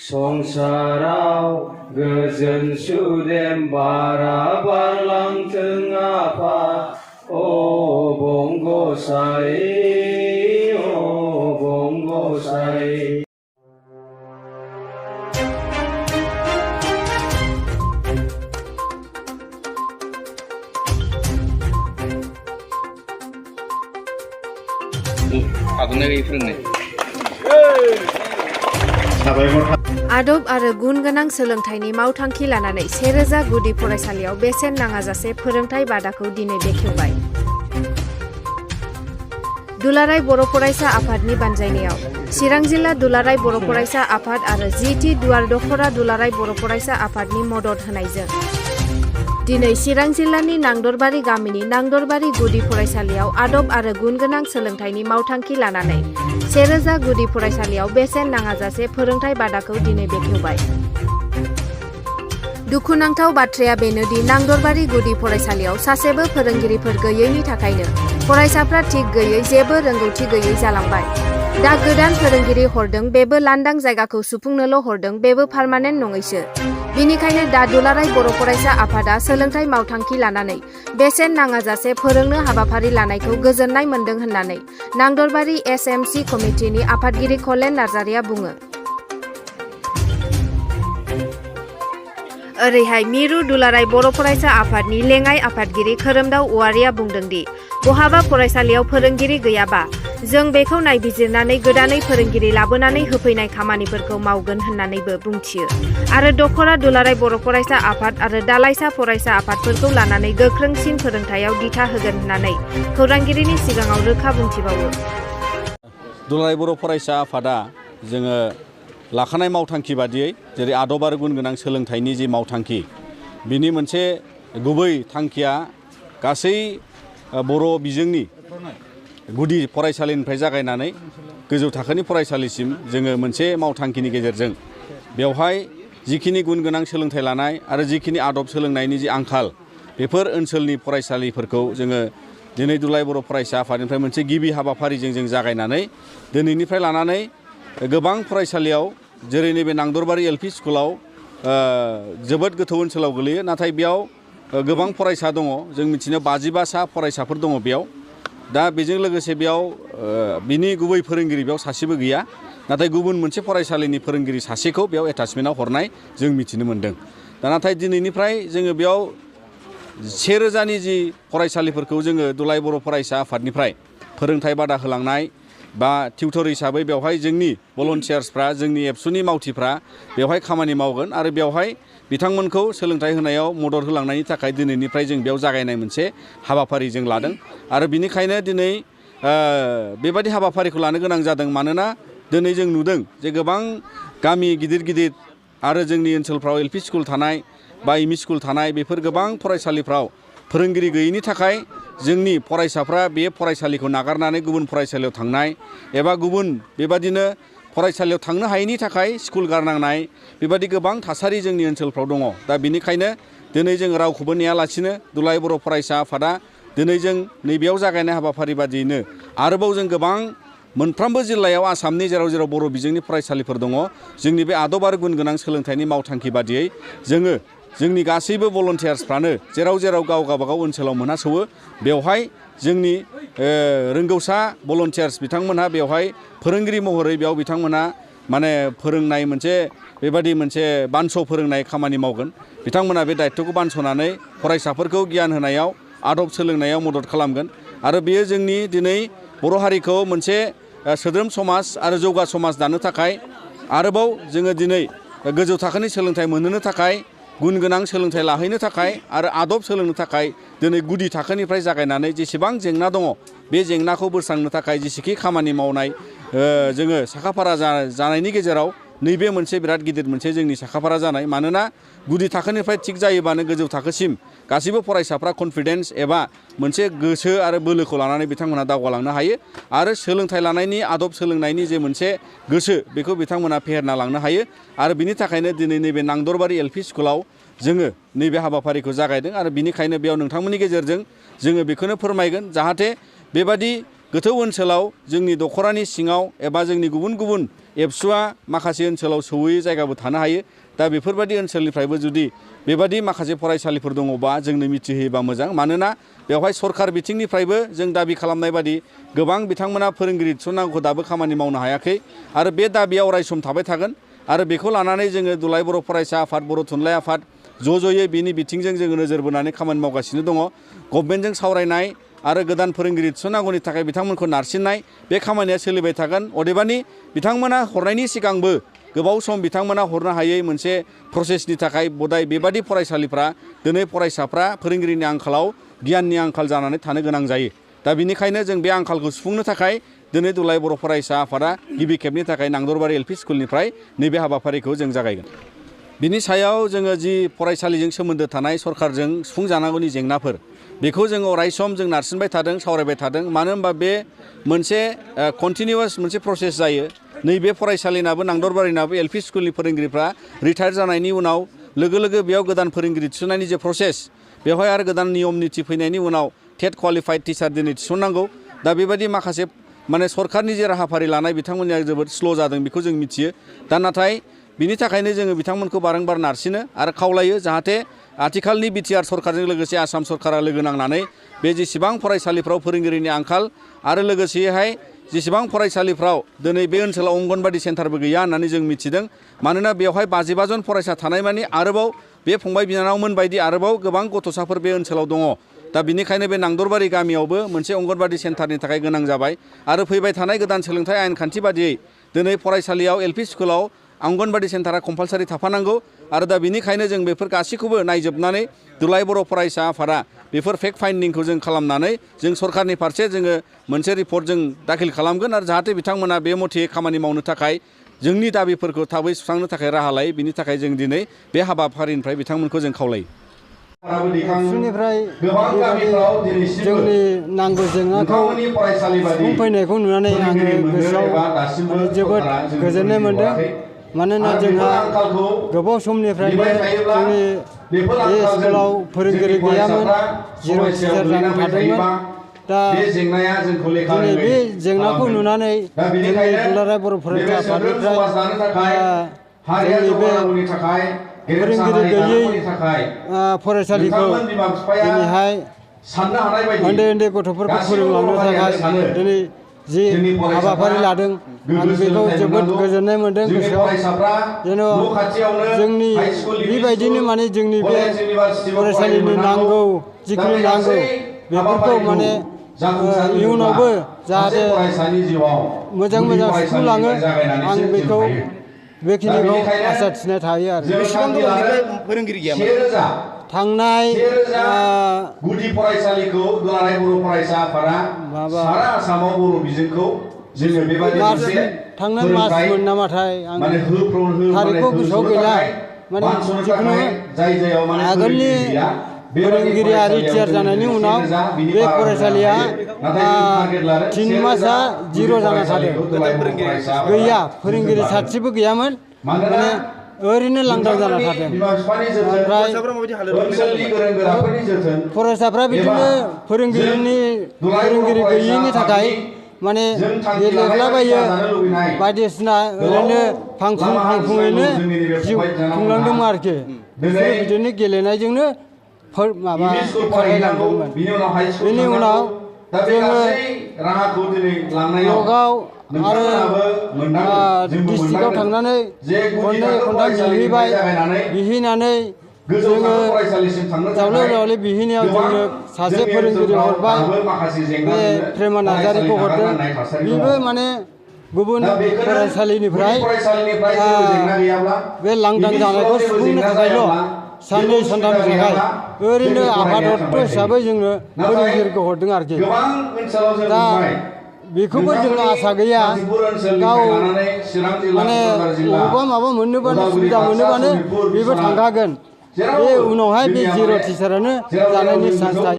संसाराव गोजोन सुदेम बारा बारलांथों आफा अबंगसाय अबंगसाय। आदब आरो गुन गोनां सोलोंथाइनि मावथांखि लानानै 1000 गुदि फरायसालियाव बेसेन नाङाजासे फोरोंथाइ बादाखौ दिनै बेखेवबाय। दुलाराय बर' फरायसा आफादनि बानजायनायाव चिरां जिल्ला दुलाराय बर' फरायसा आफाद आरो जिथि दुवार दखरा दुलाराय बर' फरायसा आफादनि मदद होनायजों दिनै चिरां जिल्लानि नांदरबारि गामिनि नांदरबारि गुदि फरायसालियाव आदब आरो गुन गोनां सोलोंथाइनि मावथांखि लानानै 1000 गुदि फरायसालियाव बेसेन नाङाजासे फोरोंथाइ बादाखौ दिनै बेखेवबाय। दुखुनांथाव बाथ्राया बेनोदि नांदरबारि गुदि फरायसालियाव सासेबो फोरोंगिरिफोर गैयैनि थाखायनो फरायसाफ्रा थिग गैयै जेबो रोंगौथि गैयै जालांबाय। दा गोदान फोरोंगिरि हरदों बेबो लांदां जायगाखौ सुफुंनोल' हरदों बेबो पारमानेन्ट नङैसो। बिनिखायनो दा दुलाराय बर' फरायसा आफादा सोलोंथाइ मावथांखि लानानै बेसेन नाङाजासे फोरोंनो हाबाफारि लानायखौ गोजोननाय मोन्दों होननानै नांदरबारि SMC कमिटिनि आफादगिरि कलेन नार्जारिया बुङो। ओरैहाय मिरु दुलाराय बर' फरायसा आफादनि लेङाइ आफादगिरि खोरोमदाव औवारिया बुंदोंदि बहाबा फरायसालियाव फोरोंगिरि गैयाबा जों बेखौ नायबिजिरनानै गोदानै फोरोंगिरि लाबोनानै होफैनाय खामानिफोरखौ मावगोन होननानैबो बुंथियो आरो दखरा दुलाराय बर' फरायसा आफाद आरो दालाइसा फरायसा आफादफोरखौ लानानै गोख्रोंसिन फोरोंथायाव दिथा होगोन होननानै खौरांगिरिनि सिगाङाव रोखा बुंथिबावो। दुलाराय बर' फरायसा आफादा जोङो लाखानाय मावथांखि बादियै जेरै आदब आरो गुन गोनां सोलोंथाइनि जि मावथांखि बिनि मोनसे गुबै थांखिया गासै बर' बिजोंनि गुदि फरायसालिनिफ्राय जागायनानै गोजौ थाखोनि फरायसालिसिम जोङो मोनसे मावथांखिनि गेजेरजों बेवहाय जिखिनि गुन गोनां सोलोंथाइ लानाय आरो जिखिनि आदब सोलोंनायनि जि आंखाल बेफोर ओनसोलनि फरायसालिफोरखौ जोङो दिनै दुलाराय बर' फरायसा आफादनिफ्राय मोनसे गिबि हाबाफारिजों जों जागायनानै दिनैनिफ्राय लानानै गोबां फरायसालियाव जेरै नैबे नांदरबारि LP स्कुलाव जोबोद गोथौ ओनसोलाव गोलैयो नाथाय बेयाव गोबां फरायसा दङ जों मिथिनो 52सा फरायसाफोर दङ बेयाव। दा बेजों लोगोसे बेयाव बिनि गुबै फोरोंगिरि बेयाव सासेबो गैया नाथाय गुबुन मोनसे फरायसालिनि फोरोंगिरि सासेखौ बेयाव एटाचमेन्टआव हरनाय जों मिथिनो मोन्दों। दा नाथाय दिनैनिफ्राय जोङो बेयाव 1000नि जि फरायसालिफोरखौ जोङो दुलाराय बर' फरायसा आफादनिफ्राय फोरोंथाइ बादा होलांनाय बा टिउटर हिसाबै बेवहाय जोंनि भलन्टियार्सफ्रा जोंनि एबसुनि मावथिफ्रा बेवहाय खामानि मावगोन आरो बेवहाय बिथांमोनखौ सोलोंथाइ होनायाव मदद होलांनायनि थाखाय दिनैनिफ्राय जों बेयाव जागायनाय मोनसे हाबाफारि जों लादों आरो बिनिखायनो दिनै बेबायदि हाबाफारिखौ लानो गोनां जादों मानोना दिनै जों नुदों जे गोबां गामि गिदिर गिदिर आरो जोंनि ओनसोलफ्राव LP स्कुल थानाय बा ME स्कुल थानाय बेफोर गोबां फरायसालिफ्राव फोरोंगिरि गैयैनि थाखाय जोंनि फरायसाफ्रा बे फरायसालिखौ नागारनानै गुबुन फरायसालियाव थांनाय एबा गुबुन बेबादिनो फरायसालियाव थांनो हायैनि थाखाय स्कुल गारनांनाय बेबादि गोबां थासारि जोंनि ओनसोलफ्राव दङ। दा बिनिखायनो दिनै जों रावखौबो नेयालासिनो दुलाराय बर' फरायसा आफादा दिनै जों नैबेयाव जागायनाय हाबाफारि बादियैनो आरोबाव जों गोबां मोनफ्रोमबो जिल्लायाव आसामनि जेराव जेराव बर' बिजोंनि फरायसालिफोर दङ जोंनि बे आदब आरो गुन गोनां सोलोंथाइनि मावथांखि बादियै जोङो जोंनि गासैबो भलन्टियार्सफ्रानो जेराव जेराव गावगाबागाव ओनसोलाव मोनहासौवो बेवहाय जोंनि रोंगौसा भलन्टियार्स बिथांमोनहा बेवहाय फोरोंगिरि महरै बेयाव बिथांमोनहा माने फोरोंनाय मोनसे बेबादि मोनसे बानस' फोरोंनाय खामानि मावगोन। बिथांमोनहा बे दायित्वखौ बानस'नानै फरायसाफोरखौ गियान होनायाव आदब सोलोंनायाव मदद खालामगोन आरो बेयो जोंनि दिनै बर' हारिखौ मोनसे सोद्रोम समाज आरो जौगा समाज दानो थाखाय आरोबाव जोङो दिनै गोजौ थाखोनि सोलोंथाइ मोनहोनो थाखाय गुन गोनां सोलोंथाइ लाहैनो थाखाय आरो आदब सोलोंनो थाखाय दिनै गुदि थाखोनिफ्राय जागायनानै जेसेबां जेंना दङ बे जेंनाखौ बोस्रांनो थाखाय जेसेखि खामानि मावनाय जोङो साखाफारा जानायनि गेजेराव नैबे मोनसे बिराद गिदिर मोनसे जोंनि साखाफारा जानाय मानोना गुदि थाखोनिफ्राय थिग जायोबानो गोजौ थाखोसिम गासैबो फरायसाफ्रा कनफिडेन्स एबा मोनसे गोसो आरो बोलोखौ लानानै बिथांमोनहा दावगालांनो हायो आरो सोलोंथाइ लानायनि आदब सोलोंनायनि जे मोनसे गोसो बेखौ बिथांमोनहा फेहेरना लांनो हायो आरो बिनि थाखायनो दिनै नैबे नांदरबारि LP स्कुलाव जोङो नैबे हाबाफारिखौ जागायदों आरो बिनिखायनो बेयाव नोंथांमोननि गेजेरजों जोङो बेखौनो फोरमायगोन जाहाथे बेबादि गोथौ ओनसोलाव जोंनि दख'रानि सिङाव एबा जोंनि गुबुन गुबुन एबसुआ माखासे ओनसोलाव सौहैयै जायगाबो थानो हायो। दा बेफोरबायदि ओनसोलनिफ्रायबो जुदि बेबादि माखासे फरायसालिफोर दङबा जोंनो मिथिहोयोबा मोजां। मानोना बेवहाय सरकार बिथिंनिफ्रायबो जों दाबि खालामनाय बादि गोबां बिथांमोना फोरोंगिरि थिसननांगौ दाबो खामानि मावनो हायाखै आरो बे दाबिया अरायसम थाबाय थागोन। आरो बेखौ लानानै जोङो दुलाराय बर' फरायसा आफाद, बर' थुनलाइ आफाद ज'यै बिनि बिथिंजों जोङो नोजोर बोनानै खामानि मावगासिनो दङ। गभर्नमेन्टजों सावरायनाय आरो गोदान फोरोंगिरि थिसननांगौनि थाखाय बिथांमोनखौ नारसिननाय बे खामानिया सोलिबाय थागोन। अदेबानि बिथांमोना हरनायनि सिगांबो गोबाव सम बिथांमोना हरनो हायै मोनसे प्रसेसनि थाखाय बदाय बेबादि फरायसालिफ्रा दिनै फरायसाफ्रा फोरोंगिरिनि आंखालाव गियाननि आंखाल जानानै थानो गोनां जायो। दा बिनिखायनो जों बे आंखालखौ सुफुंनो थाखाय दिनै दुलाराय बर' फरायसा आफादा गिबि खेबनि थाखाय नांदरबारि एलपि स्कुलनिफ्राय नैबे हाबाफारिखौ जों जागायगोन। बिनि सायाव जोङो जि फरायसालिजों सोमोन्दो थानाय सरकारजों सुफुंजानांगौनि जेंनाफोर बेखौ जोङो अरायसम जों नारसिनबाय थादों, सावरायबाय थादों। मानो होनबा बे मोनसे कन्टिनिउवास मोनसे प्रसेस जायो। नैबे फरायसालिनाबो नांदरबारिनाबो एलपि स्कुलनि फोरोंगिरिफ्रा रिटायार जानायनि उनाव लोगो लोगो बेयाव गोदान फोरोंगिरि थिसननायनि जे प्रसेस बेवहाय आरो गोदान नियम निथि फैनायनि उनाव टेट क्वालिफाइड टिचार दिनै थिसननांगौ। दा बेबायदि माखासे सरकारनि जे राहाफारि लानाय बिथांमोननिया जोबोद स्ल' जादों बेखौ जों मिथियो। दा नाथाय बिनि थाखायनो जोङो बिथांमोनखौ बारंबार नारसिनो आरो खावलायो जाहाथे आथिखालनि बिटिआर सरकारजों लोगोसे आसाम सरकारा लोगो नांनानै बे जेसेबां फरायसालिफ्राव फोरोंगिरिनि आंखाल आरो लोगोसेयैहाय जेसेबां फरायसालिफ्राव दिनै बे ओनसोलाव अंगनबादि सेन्टारबो गैया होननानै जों मिथिदों। मानोना बेवहाय 55 जन फरायसा थानाय मानि आरोबाव बे फंबाय बिनानावमोन बायदि आरोबाव गोबां गथ'साफोर बे ओनसोलाव दङ। दा बिनिखायनो बे नांदरबारि गामियावबो मोनसे अंगनबादि सेन्टारनि थाखाय गोनां जाबाय। आरो फैबाय थानाय गोदान सोलोंथाइ आयेन खान्थि बादियै दिनै फरायसालियाव एलपि स्कुलाव अंगनबादि सेन्टारा कम्पालसारि थाफानांगौ। आरो दा बिनिखायनो जों बेफोर गासैखौबो नायजोबनानै दुलाराय बर' फरायसा आफादा बेफोर फेक्ट फाइन्डिंखौ जों खालामनानै जों सरकारनि फारसे जोङो मोनसे रिपर्ट जों दाखिल खालामगोन आरो जाहाथे बिथांमोना बे मथे खामानि मावनो थाखाय जोंनि दाबिफोरखौ थाबै सुस्रांनो थाखाय राहा लायो। बिनि थाखाय जों दिनै बे हाबाफारिनिफ्राय बिथांमोनखौ जों खावलायो। एबसुनिफ्राय जोंनि नांगौ जेंनाखौ सुफुंफैनायखौ नुनानै आङो गोसोआव जोबोद गोजोननाय मोनदों। मानोना जोंहा गोबाव समनिफ्रायनो जोंनि बे स्कुलाव फोरोंगिरि गैयामोन, जिर' टिचार जाना थादोंमोन। दा दिनै बे जेंनाखौ नुनानै जोंनि दुलाराय बर' फरायसा आफादनिफ्राय जोंनि बे फोरोंगिरि गैयै फरायसालिखौ दिनैहाय उन्दै उन्दै गथ'फोरखौ फोरोंलांनो थाखाय दिनै जि हाबाफारि लादों आं बेखौ जोबोद गोजोननाय मोनदों गोसोआव। जेन' जोंनि बेबायदिनो माने जोंनि बे फरायसालिनि नांगौ जिखुनु नांगौ बेफोरखौ माने इयुनावबो जाहाथे मोजां मोजां सुफुंलाङो आं बेखौ बेखिनिखौ आसा थिनाय थायो आरो। बेसेबां गोबावनिफ्राय फोरोंगिरि गैयामोन? थांनाय गुदि फरायसालिखौ दुलाराय बर' फरायसा आफादा सारा आसामाव बर' बिजोंखौ जोङो बेबायदि मोनसे थांनाय मासमोन नामाथाय आं थारिखखौ गोसोआव गैला। माने जिखुनु आगोलनि फोरोंगिरिया रिटायार जानायनि उनाव बे फरायसालिया 3 मासआ जिर' जाना थादों। गैया, फोरोंगिरि सासेबो गैयामोन, माने ओरैनो लांदां जाना थादों। ओमफ्राय फरायसाफ्रा बिदिनो फोरोंगिरि गैयिनि थाखाय माने गेलेलाबायो बायदिसिना ओरैनो फांफुं फांफुङैनो जिउ खुंलांदोंमोन आरोखि। बिदिनो गेलेनायजोंनो माबा फरायलांदोंमोन। बेनि उनाव जोङो ब्लकआव आरो डिस्ट्रिक्टआव थांनानै खननै खनथाम बिहैबाय। बिहैनानै जोङो जावले जावले बिहैनायाव जोंनो सासे फोरोंगिरि हरबाय, बे प्रेमा नार्जारिखौ हरदों। बेबो माने गुबुन फरायसालिनिफ्राय बे लांदां जानायखौ सुफुंनो थाखायल' साननै सानथामजोंहाय ओरैनो आफादत्त हिसाबै जोंनो फोरोंगिरिखौ हरदों आरोखि। दा बेखौबो जोङो आसा गैया, गाव माने बबेबा माबा मोननोबानो सुबिदा मोनोबानो बेबो थांखागोन। बे उनावहाय बे जिर' टिचारानो जानायनि चान्स थायो।